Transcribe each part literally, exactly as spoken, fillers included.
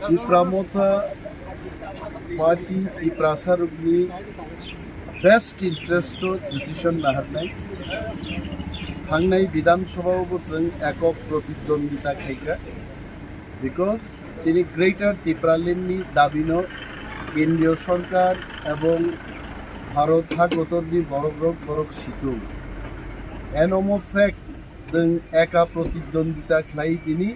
Tipra Motha Party Tiprasa rokni best interest o decision naharnai. Thangnai Bidhan Sabha o bo chwng ekok protidwandita khaikha, because chini Greater Tipraland ni dabi no Kendriya Sorkar ebong Bharat hakotor ni borok rok borok situng. Eno mo fact, chwng eka protidwandita khlai tini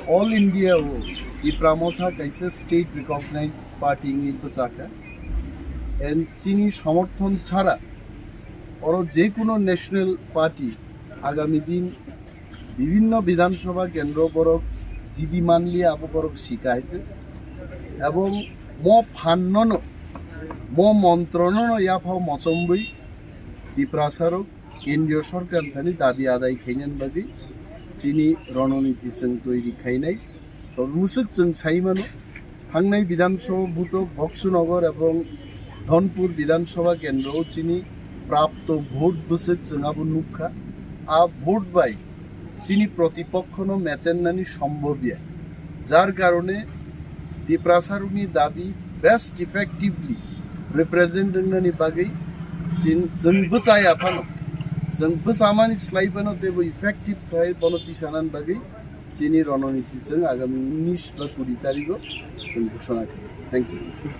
All India o Tipra Motha kaisa state recognized party wngwi bwchakha. And chini somorthon chhara oro je kuno national party agami din bibhinno Bidhan Sabha kendro borok jidi manliya abo borok sika haite. Ebong mo phannono, mo montronono yaphao mochombwi Tiprasa rok Kendriya Sorkar thani dabi adai khainani bagwi chini rononiti chwng toiri khainai. Tobwi mwswk chwng sai mano, thangnai Bidhan Sabha bhuto Boksunagar ebong Dhonpur Bidhan Sabha kendro o chini prapto vote bwswk chwng abo nukha. A vote bai chini protipokhono mechennani sombhobya. Jar karone Tiprasa rokni dabi best effectively represent wngnani bagwi chin-, chwng bwchaya phano, chwng bwchamani slai phano teibo effective khai bono tisanani bagwi chini rononiti chwng agami unis ba kuri tarigo chwng ghoshona khaio. Thank you.